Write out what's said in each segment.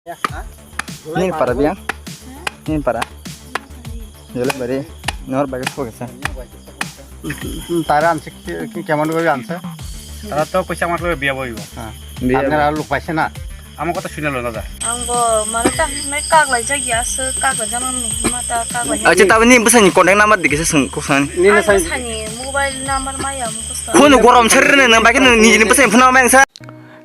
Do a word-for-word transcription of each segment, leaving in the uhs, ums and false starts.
Nini para biang? Nini para? Jole bari. Nor bagi sok sa. Tara anse, kemon gori anse? Tara to kusa matlo biya boyo. Biya. Apnara luk paise na? Ama kotha suni lo na da. Ang bo mane ta hinmai kaglai jagya se kaglai jana ni hima ta kaglai. Acha, tabani bwsani contact number dikhe se sung kusan. Nini sai. Sani mobile number maya mukosta. Phone gorom sarre ne nang bagi nini bwsani phone ma sa.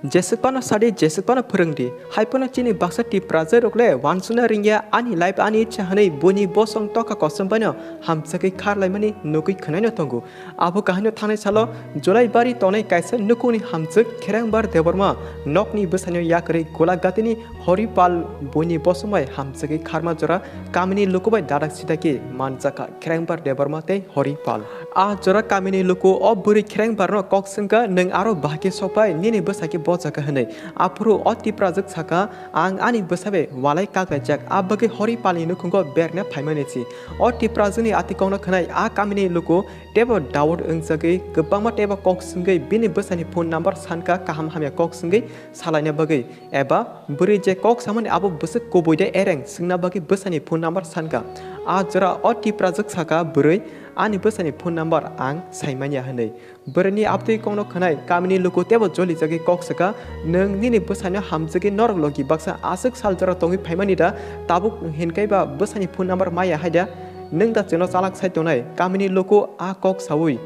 Jeswk phano sadi, jeswk phano phwrwngdi, hai phano chini baksa Tiprajwk rok le wansukna ringya, ani life ani ichha hwnwi buini bosong tokha kosom baino hamsagwi kharlaimani nugwi khwnaino tongo. Abo kahaino thangnai salo Jolaibari tongnai kaisa nukungni hamswk Kherengbar Debbarma nokni bwsaino yakarwi Golagatini Horipal buini bosong bai hamsagwi kharma jora kamini luku bai dadak sidaki manjakha Kherengbar Debbarma tei Horipal. A jora kamini luku o bwrwi Kherengbarno kok swngkha, "Nwng aro bahai khe sokphai, nini bwsai khe bo jaga," hwnwi. Aphuru o Tiprajwk sakha, "Ang ani bwsai bai walai kaklaijak, a bagwi Horipalni nukhungo berna phaimani si." O Tiprajwkni ati kokno khwnai a kamini luku teibo doubt wngjagwi kwbangma teibo kok swngwi bini bwsaini phone number sankha kaham hamya kok swngwi salaina bagwi. Eba bwrwi je kok samani abo bwswk kubui de ereng swngna bagwi bwsani phone number sankha. A jora o Tiprajwk sakha bwrwi, "Ani bwsani phone number ang saimanya," hwnwi. Bwrwini abtwi kokno khwnai kamini luku teibo jolijagwi kok sakha, "Nwng nini bwsaino hamjagwi norok logi baksa aswk sal jora tongwi phaimani da, tabuk hinkhe ba bwsani phone number maya hai da? Nwng da chwngno chalak sai tongnai?" Kamini luku a kok saui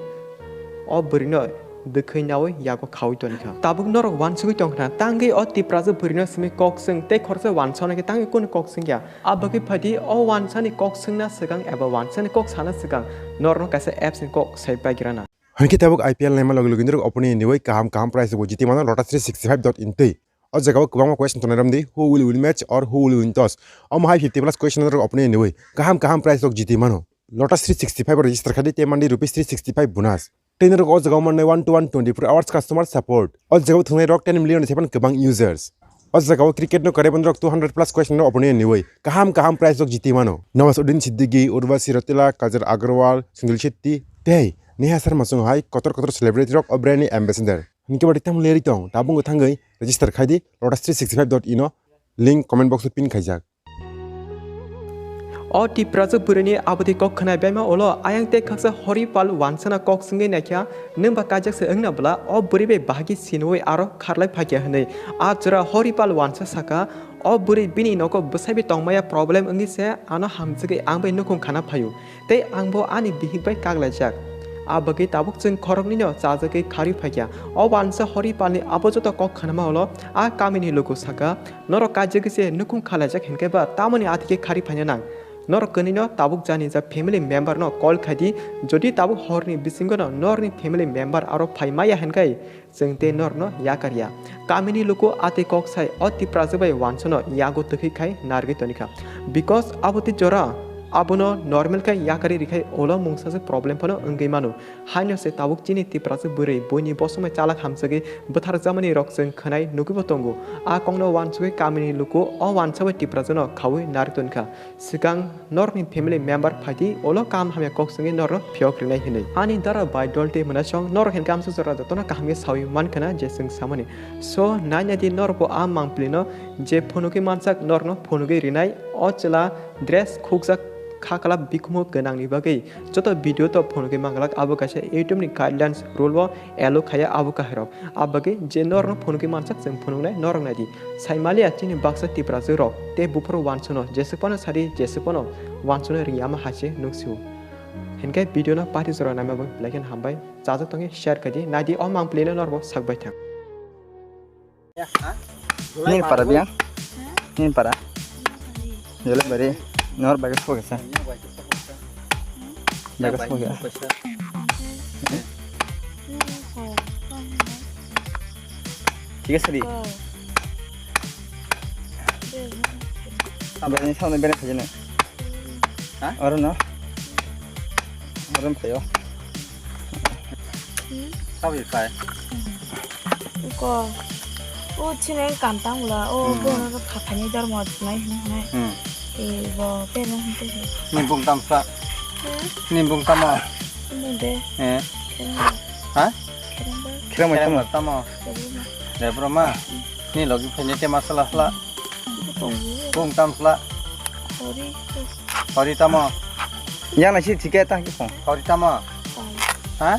o bwrwino dwkhwi naui yago khaui tonikha. Tabuk norok wansugwi tongkha, tangwi o Tiprajwk bwrwino simi kok swng tei khoroksa wansana khe tangwi kunu kok swngya. A bagwi phaidi o wansani kok swngna swkang eba wansani kok sana swkang norokno kaisa apps ni kok sai paigrana. Hinkhe tabuk I P L naima logi logi norok opponent ni wi kaham kaham prize bo jiti mano Lotus three sixty five dot in twi. O jaga o kwbangma question tongnai romdi, who will win match or who will win toss? Omo hai fifty plus question norok opponent ni wi kaham kaham prize rok jiti mano. Lotus three sixty five o register khadi tei mandi rupees three sixty five bonus. Tei norok o jaga o mannai one to one twenty four hours customer support. O jaga o thwngnai rok ten million ni saipan kwbang users. O jaga o cricket no karwi norok two hundred plus question no opponent ni wi kaham kaham prize rok jiti mano. Nawazuddin Siddiqui, Urvashi Rautela, Kajal Aggarwal, Sunil Shetty tei Neha Sharma song hai kotor kotor celebrity rok o brand ni ambassador. Hinkhe bati tamo leri tong, tabuk thangwi register khai di Lotus three sixty five dot in o, link comment box o pin khaijak. O Tiprajwk bwrwini aboni kok khwnai baima ulo ayang tei khaksa Horipal wansana kok swngwi naikha, "Nwng ba kaijak se wngna bwla o bwrwi bai bahagi sinwi aro kharlai phakya," hwnwi. A jora Horipal wansa saka, "O bwrwi bini nogo bwsai bai tongmaya problem wngwi se ano hamjagwi ang bai nukhung khana phaio." Tei ang bo ani bihik bai kaglaijak. A bagwi tabuk chwng khoroknwino chajagwi kharwi phaikha. O wansa Horipalni abo joto kok khnama ulo a kamini luku saka, "Norok kaijagwi se nukhung khalaijak hinkhe ba tamoni athikhe kharwi phaina nang? Norok kwnwino tabuk jani ja family member no call khai di, jodi tabuk horni bisingo no norni family member aro phai maya hinkhe chwng tei norno yakarya." Kamini luku atwi kok sai o Tiprajwk bai wansano yago twkhwi khai narwgwi tonikha. Because abo tei jora abono normal khai yakarwi rikhai ulo mungsa se problem phano wngwi mano. Haino se tabuk chini Tiprajwk bwrwi buini bosongbai chalak hamjagwi bwtharjakmani rok chwng khwnai nugwibo tongo. A kokno wansugwi kamini luku o wansa bai Tiprajwkno khaui narwgwi tonikha. Swkang norokni family member phaidi, ulo kaham hamya kok swngwi norokno phiyok rinai hinwi. Ani dara bai dol tei mwnasong norok hinkhe amsa jora jotono kaham khe saui mankha na je chwng samani. So, naina di norokbo a mangpilino je phunugwi mansak norokno phunugwi rinai. O chwla dress khukjak kha kwlap bikhumu gwnangni bagwi joto video to phunugwi manglak, abo kaisa YouTube ni guidelines rule o allow khaiya abo kahairok. A bagwi je norokno phunugwi mansak chwng phunugnai norok naidi. Saimaliya chini baksa Tiprajwk rok tei buphuru wansano jeswk phano sadi jeswk phano wansano ringya ma hai se nuksu. Hinkhe video no party jora naima bo belai kheno hambai. Chajak tongwi share khaidi. Naidi o mangpili no norbo sakbai thang. Nini para biang? Nini para? Jole bari. Nor bagi sok sa. Bagi sok ya. Thik ase di. Abang ni sauna bere khajana. Ha? Oro no. Oro no phaio. Sabi phai. Ko. O chini kam tang bula. O bo no kha phani dar mo nai nai. Hmm. E bo pe no hinte. Ni bung tam sa. Ni bung tamo. Ni de. Eh. Ha? Kira mai tamo. Tamo. Debro ma. Ni logi phani te masala sala. Tongo. Bung tam sla. Hori. Hori tamo. Yang nasi tiket tang ki phone. Hori tamo. Pai. Ha?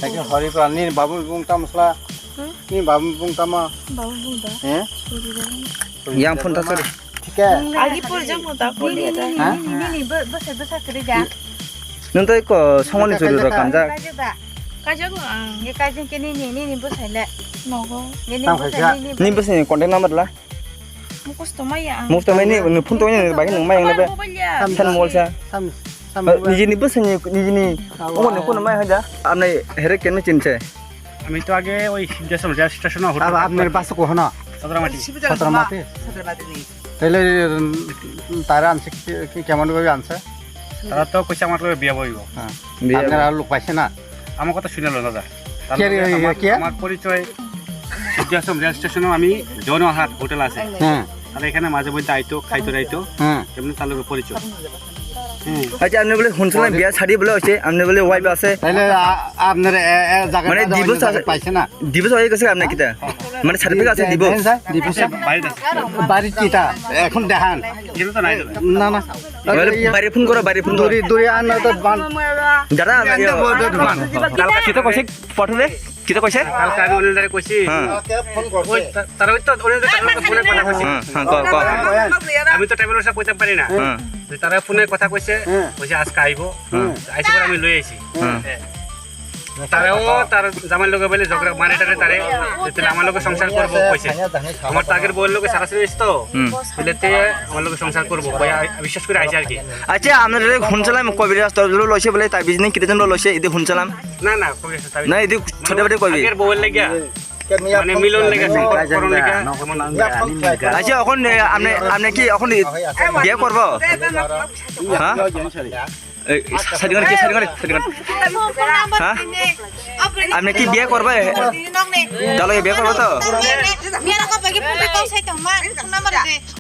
Tang ki hori pa ni babu bung tam sla. Hmm? Ni babu bung tamo. Babu bung da. Eh? Hori da. Yang phone ta sori. Tiket. Agi pur jang mo ta ko ni, ni, ni, Ha? ni, ni, ni, ni, bo, bo se, bo sa kri da. Nung tei ko songoni churi rok kamjak. Kaijak da. Kaijak no ang. Ye kaijak ke ni, ni, ni, ni bo sai le. Nogo. Ye ni Tang bo sai khaisa. ni, ni Ni bo. Bo se contact number la. Mukhos to mai ya ang. Mukhos to mai ni, ni phone to mai ni, bai nung mai ang Amar be. Mobile ya. Sam San mol sa. Sam, sam Eh, mobile. Niji ni bo se ni, niji ni. Awa. Omo ni kono mai haja. Amne here ken ni chin se. আমি তো আগে ওই সিদ্ধাশ্রম রেল স্টেশনে hotel up-, আপনার বাসে কোথায় না? সাদরামাটি। সাদরামাটি? সাদরামাটি নেই। তাহলে, উম, তারা আনছে কি, কি, কেমন ভাবে আনছে? তারা তো কইছে আমার লগে বিয়া বইব। হ্যাঁ। বিয়া আপনার বইব। আর লোক পাইছে না? আমার কথা শুনে লো দাদা। তার কে রে, লগে আমার, কে? আমার পরিচয় সিদ্ধাশ্রম রেল স্টেশনে আমি জনহাট হোটেল আছে। হ্যাঁ। তাহলে এখানে মাঝে মধ্যে আইতো, খাইতো রাইতো। হ্যাঁ। এমনি তার লগে পরিচয়। হুম। আচ্ছা, আপনি বলে শুনছিলেন বিয়া শাদী বলে হচ্ছে, আপনি বলে ওয়াইফ আছে। তাহলে আ-, আপনার এ-, এ জায়গাটা মানে জায়গা দিবস আছে। পাইছে না? দিবস হয়ে গেছে আপনার কিতা? মানে সার্টিফিকেট আছে দিবস? হ্যাঁ, স্যার, দিবস। বাড়িতে আছে। বাড়ির কিতা? এখন দেখান। এটা তো নাই তো। না, না। মানে বাইরে ফোন করো, বাইরে ফোন করো। দূরে, দূরে আন না তো বান। দাদা, আমি কালকে কিতা কইছে? পঠলে? কিতা কইছে? কালকে আমি অনিল দারে কইছি। হ্যাঁ। ওই তা-, তারা ওই তো অনিল দা তার লগে ফোনে কথা কইছে। হ্যাঁ, হ্যাঁ, ক, ক। আমি তো ট্রাভেলার্স কইতাম পারি না। হ্যাঁ। যে তারা ফোনে কথা কইছে, হ্যাঁ। কইছে আজকে আইবো। হ্যাঁ। আইসে পরে আমি লই আইছি। হ্যাঁ। হ্যাঁ। তারাও তার জামাইর লগে বলে ঝগড়া, মানে তারে, তারে, যে তাহলে আমার লগে সংসার করবো কইছে। আমার তো আগের বউয়ের লগে সারাসারি হইছে তো। হুম। বলে তে আমার লগে সংসার করবো, কইয়া বিশ্বাস করে আইছে আর কি। আচ্ছা, আপনারা হুনছিলাম কবিরাজ তরজুল লইছে বলে, তাবিজ নেই, কিতা জন্য লইছে, এদি হুনছিলাম। না, না, কবিরাজ তাবিজ না, এদি ছোট বেটে কবি। আগের বউয়ের লাগিয়া, মানে মিলন লেগে, সম্পর্ক করণ লেগে, এমন। আচ্ছা, এখন, এ, আপনি, আপনি কি এখন বিয়ে করবো? হ্যাঁ? এই, শাড়ি গান কি, শাড়ি গান, শাড়ি গান। হ্যাঁ? আপনি কি বিয়ে করবে? তাহলে বিয়ে করবো তো?